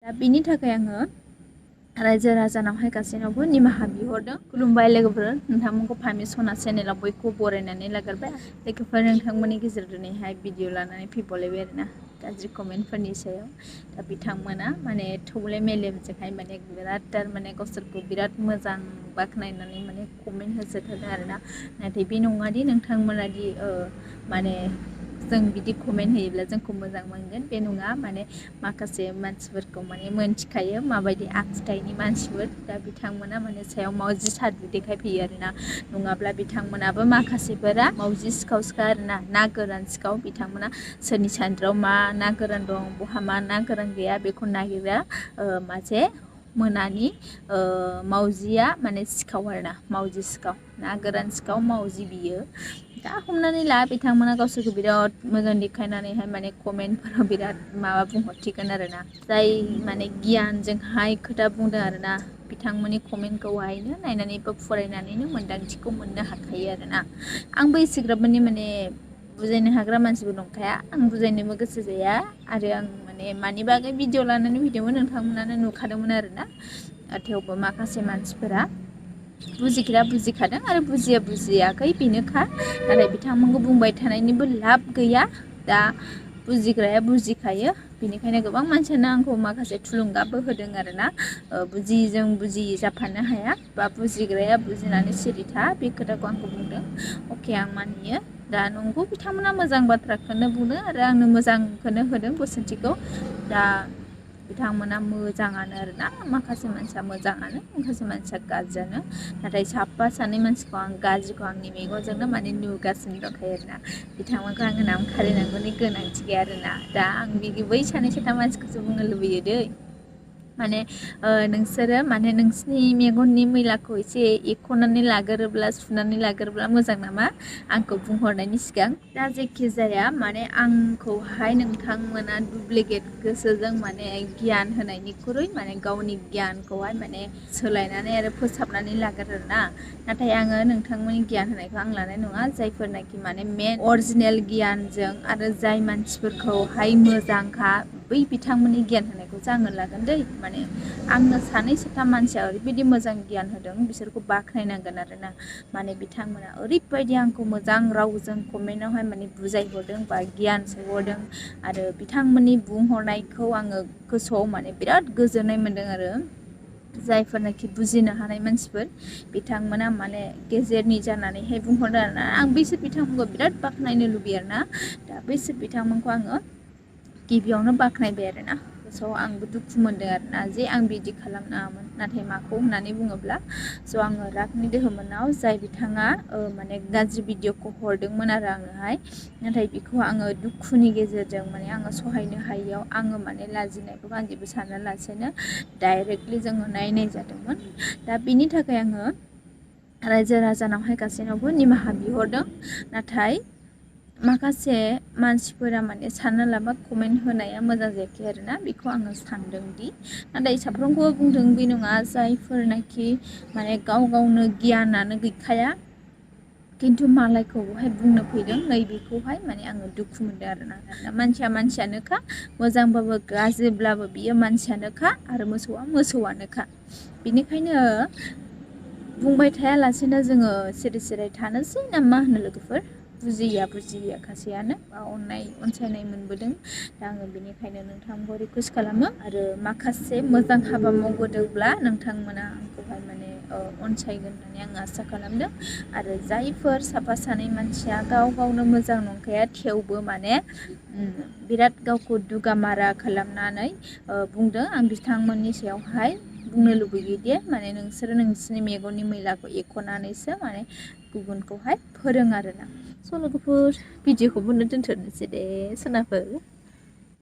बिनि थाखाय आङो रायजो राजानावहाय गासैनावबो निमाहा बिहरदों। खुलुमबाय लोगोफोर, नोंथांमोनखौ फामि सना चेनेलाव बयखौबो बरायनानै लाग्रोबाय। लोगोफोर, नोंथांमोननि गेजेर दिनैहाय भिडिअ लानानै फैबावलायबाय आरोना गाज्रि कमेन्टफोरनि सायाव। दा बिथांमोना माने थौले मेलेमजोंहाय माने बिराद थारमाने गावसोरखौ बिराद मोजां बाख्नायनानै माने कमेन्ट होसोथारदों आरोना। नाथाय बे नङादि नोंथांमोनादि माने जों बिदि कमेन्ट होयोब्ला जोंखौ मोजां मोनगोन, बे नङा। माने माखासे मानसिफोरखौ माने मोनथिखायो माबायदि आखुथाइनि मानसिफोर। दा बिथांमोना माने सायाव मावजि सादु देखायफैयो आरोना। नङाब्ला बिथांमोनाबो माखासेफोरा मावजि सिखाव सिखा आरोना, ना गोरान सिखाव। बिथांमोना सोरनि सान्द्रियाव मा ना गोरान दं, बहा मा ना गोरान गैया बेखौ नागिरा। मासे मोनानि मावजिया माने सिखाव आरोना, मावजि सिखाव। ना गोरान सिखाव मावजि बियो। दा हमनानै ला बिथांमोना गावसोरखौ बिराद मोजां देखायनानैहाय माने कमेन्टफोराव बिराद माबा बुंहरथिगोन आरोना। जाय माने गियानजोंहाय खोथा बुंदों आरोना, बिथांमोननि कमेन्टखौहायनो नायनानै बा फरायनानैनो मोन्दांथिखौ मोननो हाखायो आरोना। आंबो एसेग्राब माने बुजायनो हाग्रा मानसिबो नंखाया, आं बुजायनोबो गोसो जाया। आरो आं माने मानि बागै भिडिअ लानानै फैदोंमोन नोंथांमोनानो नुखादोंमोन आरोना। थेवबो माखासे मानसिफोरा बुजिग्रा बुजिखादों आरो बुजिया बुजियाखै बेनोखा। नाथाय बिथांमोनखौ बुंबाय थानायनिबो लाब गैया। दा बुजिग्राया बुजिखायो। बेनिखायनो गोबां मानसियानो आंखौ माखासे थुलुंगाबो होदों आरोना। बुजियिजों बुजियि जाफानो हाया, बा बुजिग्राया बुजिनानै सिरि था, बे खोथाखौ आंखौ बुंदों। अके, आं मानियो। दा नंगौ, बिथांमोना मोजां बाथ्राखौनो बुंदों आरो आंनो मोजांखौनो होदों बोसोनथिखौ। दा बिथांमोना मोजाङानो आरोना। माखासे मानसिया मोजाङानो, माखासे मानसिया गाज्रियानो। नाथाय साफा सानै मानसिखौ आं गाज्रिखौ आंनि मेगनजोंनो माने नुगासिनो दंखायो आरोना। बिथांमोनखौ आङो नाम खारिनांगौनि गोनांथि गैया आरोना। दा आं बै सानै साथाम मानसिखौसो बुंनो लुबैयो दै। माने नोंसोरो माने नोंसिनि मेगननि मैलाखौ एसे एख'नानै लागोरोब्ला, सुनानै लागोरोब्ला मोजां नामा, आंखौ बुंहरनायनि सिगां। दा जेखि जाया माने आंखौहाय नोंथांमोना दुप्लिकेट गोसोजों माने गियान होनायनिख्रुइ माने गावनि गियानखौहाय माने सोलायनानै आरो फोसाबनानै लागोरो आरोना। नाथाय आङो नोंथांमोननि गियान होनायखौ आं लानाय नङा। जायफोरनाखि माने मेन अरिजिनेल गियानजों आरो जाय मानसिफोरखौहाय मोजांखा, बै बिथांमोननि गियान होनायखौसो आङो लागोन दै। माने आंनो सानै साथाम मानसिया ओरैबायदि मोजां गियान होदों, बिसोरखौ बाख्नायनांगोन आरोना। माने बिथांमोना ओरैबायदि आंखौ मोजां रावजों कमेन्टआवहाय माने बुजायहरदों बा गियान सोहरदों। आरो बिथांमोननि बुंहरनायखौ आङो गोसोआव माने बिराद गोजोननाय मोन्दों आरो। जायफोरनाखि बुजिनो हानाय मानसिफोर, बिथांमोना माने गेजेरनि जानानैहाय बुंहरदों आरोना। आं बैसोर बिथांमोनखौ बिराद बाख्नायनो लुबैयो आरोना। दा बैसोर बिथांमोनखौ आङो गिबियावनो बाख्नायबाय आरोना। गोसोआव आंबो दुखु मोनदों आरोना जे आं बिदि खालामनाङामोन। नाथाय माखौ होननानै बुङोब्ला, आङो रागनि दोहोमोनाव जाय बिथाङा माने गाज्रि भिडिअखौ हरदोंमोन आरो आंनोहाय। नाथाय बेखौ आङो दुखुनि गेजेरजों माने आङो सहायनो हायियाव आङो माने लाजिनायखौ आं जेबो सानालासेनो डाइरेक्टलि जोङो नायनाय जादोंमोन। दा बिनि थाखाय आङो रायजो राजानावहाय गासैनावबो निमाहा बिहरदों। नाथाय माखासे मानसिफोरा माने सानना लाबा कमेन्ट होनाया मोजां जायाखै आरोना। बेखौ आङो सानदों दि। नाथाय साफ्रोमखौबो बुंदों बे नङा। जायफोरनाखि माने गाव गावनो गियानानो गैखाया, खिन्थु मालायखौहाय बुंनो फैदों, नैबेखौहाय माने आङो दुखु मोनदों आरोना। मानसिया मानसियानोखा, मोजांबाबो गाज्रिब्लाबो बियो मानसियानोखा, आरो मोसौआ मोसौआनोखा। बेनिखायनो बुंबाय थायालासेनो जोङो सिरि सिरि थानोसै ना मा होनो लोगोफोर? बुजिया बुजियाखासैयानो, बा अनसायनाय मोनबोदों। दा आङो बेनिखायनो नोंथांखौ रिकुवेस्ट खालामो। आरो माखासे मोजां हाबा मावबोदोंब्ला नोंथांमोना आंखौहाय माने अनसायगोन होननानै आं आसा खालामदों। आरो जायफोर साफा सानै मानसिया गाव गावनो मोजां नंखाया, थेवबो माने बिराद गावखौ दुगामारा खालामनानै बुंदों, आं बिथांमोननि सायावहाय बुंनो लुबैयो दि माने नोंसोरो नोंसिनि मेगननि मैलाखौ एख'नानैसो माने गुबुनखौहाय फोरों आरोना। लोगोफोर, भिडिअखौ बुंनो दोनथ'नोसै दे सोनाफोर।